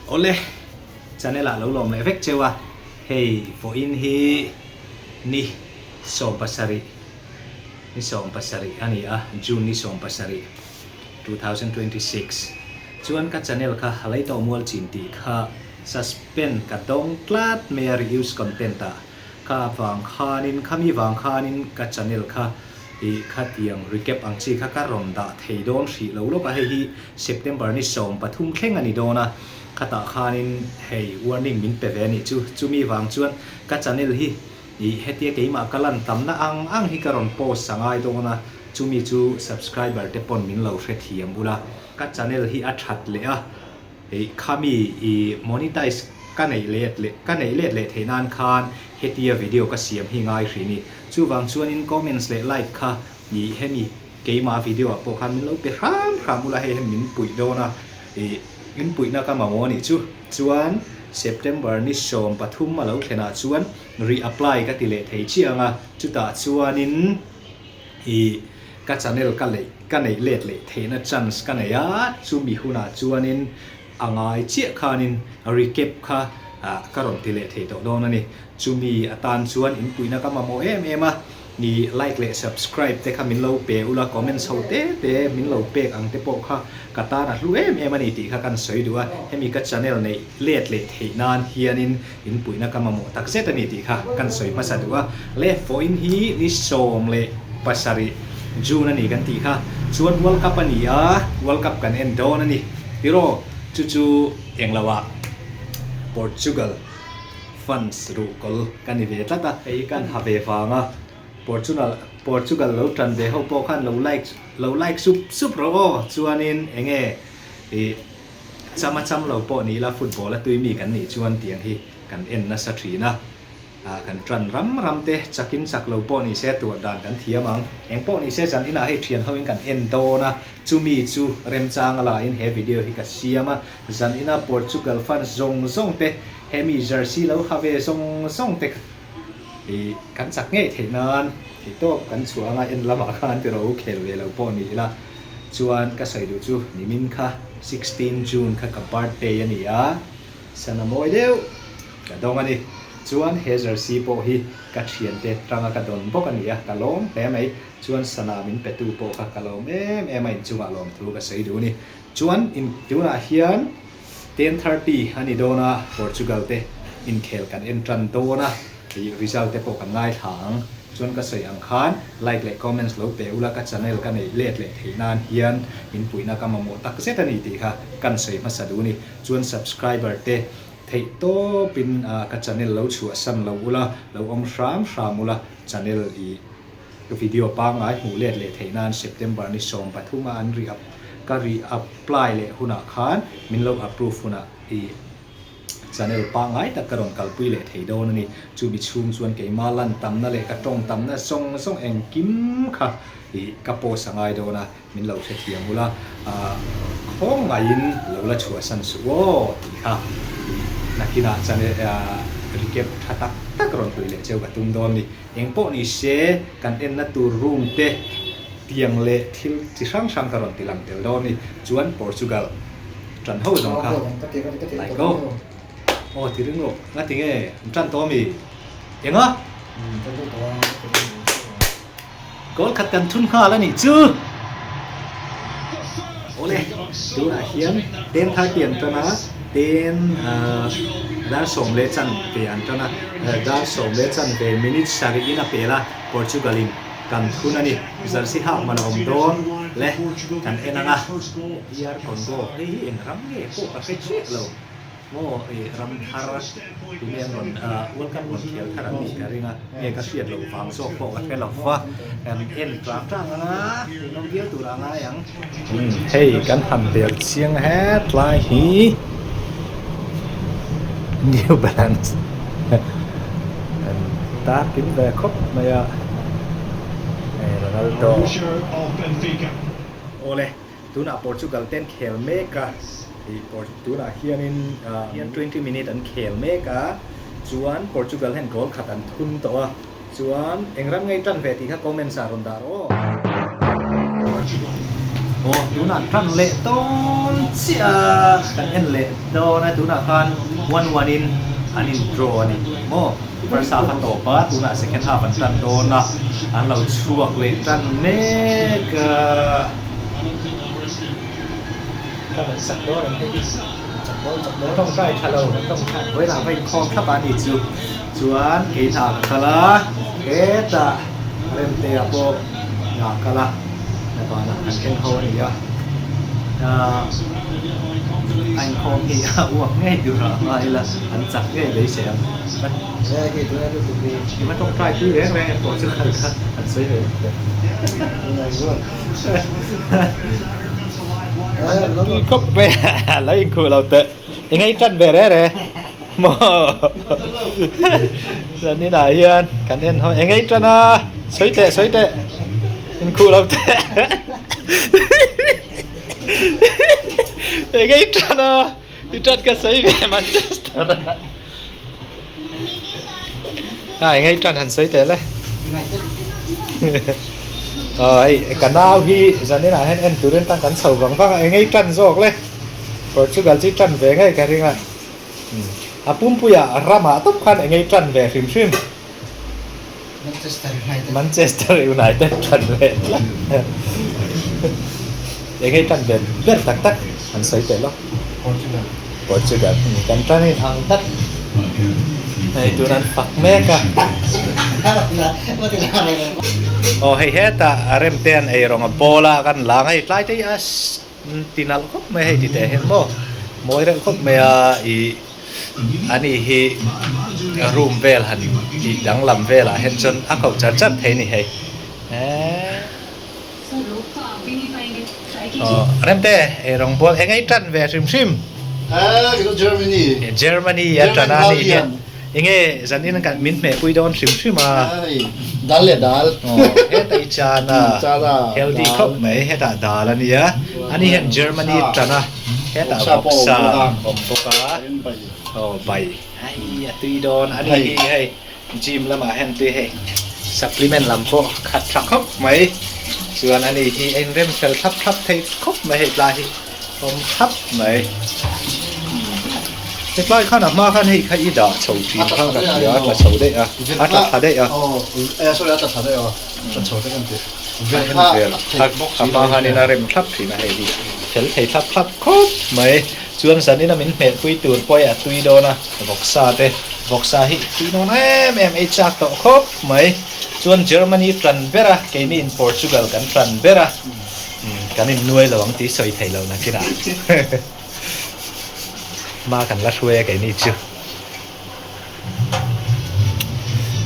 Awle, channel ah lo lawm leh vek cheu a, hei vawiin hi ni 17, ni 17 a ni a, June ni 17, 2026 chuan ka channel kha Halei Tawh Mual Chin tih kha suspend ka dawng tlat mai a reuse content ah. Ka vang khanin, khami vang khanin ka channel kha ih khatiang recap ang chi kha ka rawn dah thei dawn hrih lo lawk a, hei hi September ni 13 thleng a ni dawn a, khatah khanin hei warning min pe ve a nih chu, chumi vang chuan ka channel hi ih hetia keimah ka lan tamna ang ang hi ka rawn post a ngai dawn a, chumi chu subscriber te pawn min lo hrethiam ula, ka channel hi a that leh a. Hei khami i monetize ka neih let leh ka neih let leh theih nan khan hetia video ka siam hi ngai hri ni. Chuvang chuanin comments leh like kha i hemi keimah video ah pawh khan min lo pe hram hram ula hei hian min puih dawn a i in puihna ka mamawh anih chu. Chuan September ni 13 a lo thlen ah chuan re-apply ka ti leh thei chiah ang a chutah chuanin i Ka channel ka leih ka neih let leh theihna chance ka nei a, chumi hunah chuanin a ngai chiah khanin recap kha ka rawn ti leh thei tawh dawn a ni. Chumi atan chuan inpuihna ka mamawh em em a, i like leh subscribe te kha min lo pe ula, comments ho te te min lo pek ang te pawh kha ka tan a hlu em em a ni tih kha kan sawi duh a, hemi ka channel neih let leh theih nan hianin Inpuihna ka mamawh tak zet a ni tih kha kan sawi hmasa duh a, le vawiin hi ni 17 June a ni kan tih kha chuan World Cup a ni a, World Cup kan en dawn a ni tiraw chu chu englo ah Portugal fans ruhkawl ka ni ve tlat a, hei kan ha ve vang a Portugal Portugal lo tan ve ho pawh khan lo like lo like sup sup rawh aw chuanin enge ih. Cham a cham lo pawh ni ila football a tui mi kan nih chuan tiang hi kan en nasa thin a, kan tan ram ram te chakin chak lo pawh ni se tuah dan kan thiam ang. Eng pawh ni se zan inah hei thian ho in kan en dawn a, chumi chu remchang a la in he video hi ka siam a, zan ina Portugal fans zawng zawng te hemi jersey lo ha ve zawng zawng te i kan chak ngei theih nan theihtawp kan chhuah anga en lamah khan tiraw u khel ve lo pawh ni ila. Chuan ka sawi duh chu nimin kha 16 June kha ka birthday a ni a, sana mawi deuh ka dawng a ni. Chuan he jersey pawh hi ka thiante tanga ka dawn bawk a ni a, ka lawm hle mai. Chuan sana min petu pawh kha ka lawm em em a, inchungah lawmthu ka sawi duh a ni. Chuan in tunah hian 10:30 a ni dawn a, Portugal te inkhel kan en tan dawn a. Ih result te pawh kan ngaithla ang. Chuan ka sawi ang khan like leh comments lo pe ula ka channel ka neih let leh theih nan hian in puihna ka mamawh tak zet a ni tih kha kan sawi hmasa duh a ni. Chuan subscriber te theih tawp in ka channel lo chhuahsan lo ula lo awm hram hram ula channel ih video pangngai hmuh let leh theih nan September ni 13 a an re ka re apply leh hunah khan min lo approve hunah ih Channel pangngai tak ka rawn kalpui leh thei dawn a ni. Chumi chhung chuan keimah lan tamna leh ka tawng tamna zawng zawng engkim kha ih ka post a ngai dawn a, min lo hrethiam ula, khawngaihin lo la chhuahsan suh aw tih kha ih nakinah channel recap tha tak tak rawn hlui leh cheu ka tum dawn a ni. Engpawh ni se kan enna tur room te tiang leh thil chi hrang hrang ka rawn ti lang tel dawn a ni. Chuan Portugal. Ṭan ho zawng kha like go. Aw ti ring rawh nga ti nge an ṭan tawh ami? Enga? Goal khat kan thun nghal a nih chu. Awle tunah hian 10:30 an ṭan a, ten dar sawm leh chan ve an ṭan a, dar sawm leh chan ve minute sarih in a pel a Portugal in. Kan thun a ni. Jersey hak man a awm dawn le kan en ang a. DR Congo hei hi eng ram nge pawh ka hre chiah lo maw i ram thar tunge an rawn World Cup rawn khel thar an nih ka ring a nge ka hriat loh vang zawk pawh ka hre lo va kan en tlang tlang ang a ninawm viau tur a ngai ang. Hei kan han bel chiang het lai hi New Balance an tar kim ve khawp mai a hei Ronaldo awle tunah Portugal ten khel mek a ih tunah hianin hian 20 minute an khel mek a chuan Portugal hian goal khat an thun tawh a chuan eng ram ngei tan ve tih kha comments ah rawn dah rawh aw. Aw tunah tan leh dawn chiah a, kan en leh dawn a, tunah khan 1-1 in an in draw a ni maw? First half a tawp a, tunah second half an tan dawn a, an lo chhuak leh tan mek a. Ka rawn sak dawn ang hei hi. Chak dawn chak dawn tawngtai tha lo kan tawngtai vawilah va inkhawm thlap a ni chu. Chuan kei hna ka kal a, hetah Remtea pawh hna a kal a, hna banah kan en ho a ni a. A inkhawm hi a uak ngei tur a ngai ila, an chak ngei beisei ang. I va tawngtai pui reng reng em pawh chu kal kha an sawi ve vek teh. Tui khawp mai a lo inkhuh lo teh. I ngei tan ve re re maw zanin ah hian kan en haw engei tan a sawi teh sawi teh inkhuh lo teh engei tan a i tan ka sawi ve Manchester a engei tan han sawi teh le aw hei ka nau hi zanin ah hian en turin tan kan chho vang vang a engei tan zawk le. Portugal chu tan ve ngei ka ring a, a pumpuia ramah tawp khan engei tan ve hrim hrim. Manchester United. Manchester United tan ve tlat. Engei tan ve ber tak tak an sawi teh lo. Portugal. Portugal kan tan in ang tlat. Hei tun an fak mek a. Aw hei hetah a remte an ei rawng a ball a kan lang a hei tlai te hi a Ti nalh khawp mai hei ti teh hian maw mawi reuh khawp mai a ih ani hi room vel han tih danglam velah hian chuan a koh char char thei a ni hei eehh aw Remte eirawng bual eng ei tan ve hrim hrim Germany a tan a ni hian. Enge zanin kan min hmehpui dawn hrim hrim a. Dal leh dal. Aw heta i chan a. Healthy khawp mai hetah dal a nia. Ani hian Germany tan a hetah vawksa awm bawk a. Aw bai hei a tui dawn ani hi hei gym lamah hian tui hei supplement lam pawh khat tha khawp mai. Chuan ani hi a inrem fel thlap thlap thei khawp mai hei tlai hi. Awm thlap mai. Hetlai khan a hma khan hei kha i dah chho thin kha ka hria a tla chho daih a, a tla thla daih a. Aw sorry a tla thla daih a, tla chho daih kan ti. A hma khanin a rem thlap thin a hei hi fel thei thlap thlap khawp mai. Chuan zanin a min hmehpui tur pawh a tui dawn a, vawksa te, vawksa hi tui dawn em em ei chak tawh khawp mai. Chuan Germany tan ber a, keini in Portugal kan tan ber a. Kan innuai lo ang tih sawi thei lo nakinah hma kan la hruai a keini chu.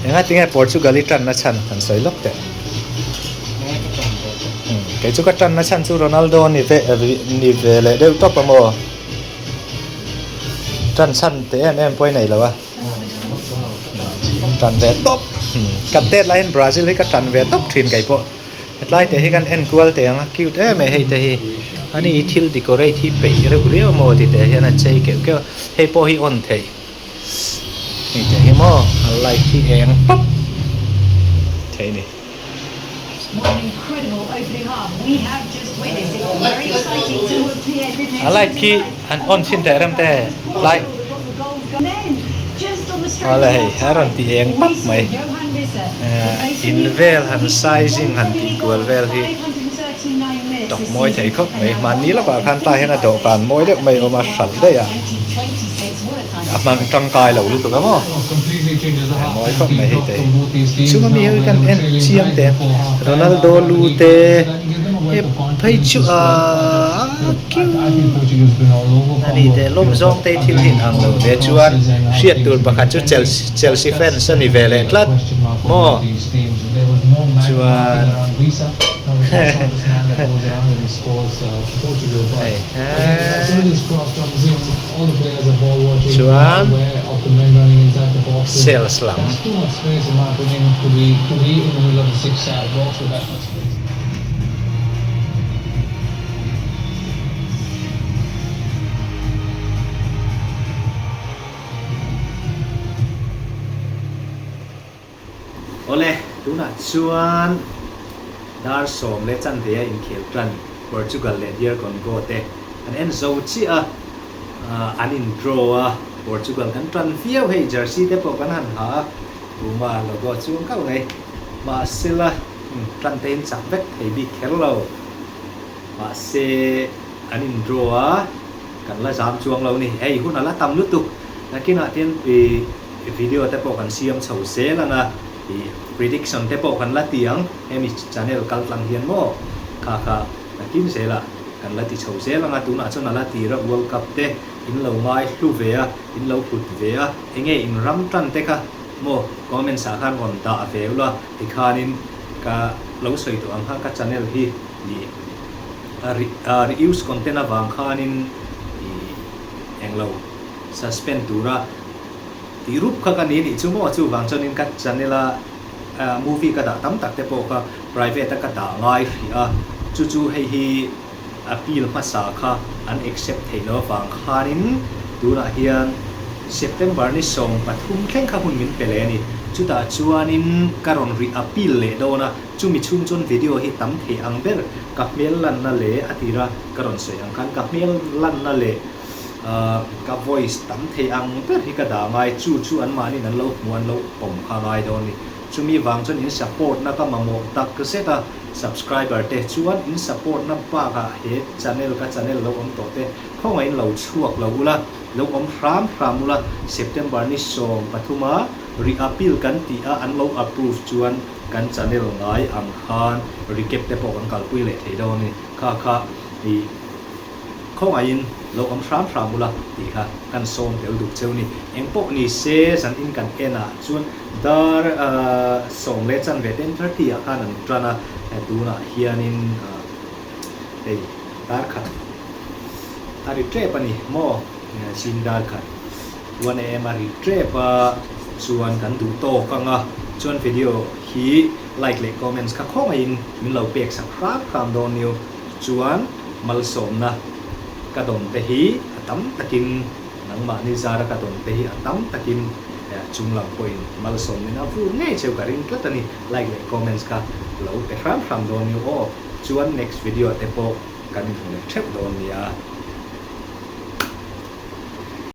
Enga tinge Portugal i tanna chhan han sawi lawk teh. Kei chu ka tanna chhan chu Ronaldo ni ve ni ve leh deuh tawp a maw. Tan chhan teh em em pawh i nei lo a. Tan ve tawp. Kan tet laiin Brazil hi ka tan ve tawp thin kei pawh. Hetlai te hi kan en kual teh ang a cute em em hei te hi ani thil decorate hi peih reuh riau maw ti teh hian a chei keuh keuh a hei pawh hi on theih hei te hi maw a light hi eng pawp thei a ni. A light khi an on chhin teh rem te light Awle hei a rawn ti eng pap mai. In vel han sizing han tih kual vel hi tawk mawi thei khawp mai. Hmanni lawkah khan tlai hian a dawhkan mawi deuh mai a awm a, hralh daih a, a hmang tangkai lo lutuk a maw? A mawi khawp mai hei te hi. Chunga mi hi kan en chiang teh a, Ronaldo lu te he phei chu a kiu a ni teh lawm zawng te hi thil hi inang lo ve chuan hriat tur pakhat chu Chelsea fans a ni ve leh tlat maw chuan hei chuan sales lam. Awle, tunah chuan dar 10 leh chanve a inkhel tan. Portugal leh DR Congo te an en zo chiah a, an in draw a, Portugal kan tan viau hei jersey te pawh kan han ha a, Puma logo chu ang kauh mai. Mahsela tan te in chak vek thei bik kher lo. Mahse an in draw a, kan la zam chuang lo ni. Hei hun a la tam lutuk. Nakinah tin ih video te pawh kan siam chho zel ang a, ih prediction te pawh kan la ti ang hemi channel kal tlang hian maw kha kha nakin zelah kan la ti chho zel ang a, tunah chuan a la tir a World Cup te in lo ngai hlu ve a, in lo hlut ve a, enge in ram tan te kha maw comments ah khan rawn dah ve ula tikhanin ka lo sawi tawh ang kha ka channel hi ih reuse content avang khanin ih englo suspend tura tih rup kha ka ni nih chu maw chuvang chuanin ka channel a movie ka dah tam tak te pawh kha private a ka dah ngai hrih a chu chu hei hi appeal hmasa kha an accept theih loh avang khanin tunah hian September ni 13 thleng kha hun min pe leh a ni. Chutah chuanin ka rawn rih appeal leh dawn a, chumi chhung chuan video hi tam thei ang ber ka hmel lanna leh a tira ka rawn sawi ang khan ka hmel lanna leh ka voice tam thei ang ber hi ka dah ngai, chu chu anmahniin an lo hmu an lo pawm kha ngai dawn a ni. Chumi vang chuan in support na ka mamawh tak zet a, subscriber te chuan in support na bakah he channel ka channel lo awm tawh te khawngaihin lo chhuak lo ula, lo awm hram hram ula, September ni 13 a re-appeal kan tih a an lo approve chuan kan channel ngai ang khan recap te pawh kan kalpui leh thei dawn a ni. Kha kha i. Khawngaihin lo awm hram hram ula tih kha kan sawm tel duh cheu ni. Eng pawh ni se zan in kan en ah chuan dar 10:15 10:30 ah khan an tan a, tunah hianin hei dar khat a ri tep a ni maw zing dar khat 1am a ri tep a chuan kan duh tawk ang a, chuan video hi like leh comments kha khawngaihin min lo pek sak hram hram dawn niu chuan. Malsawmna ka dawn te hi a tam takin nangmahni zara ka dawn te hi a tam takin chunglam pawhin malsawmnin a vur ngei cheu ka ring tlat a ni. Like leh comments kha lo pe hram hram dawn nia aw. Chuan next video te pawh kan inhmu leh theuh dawn nia.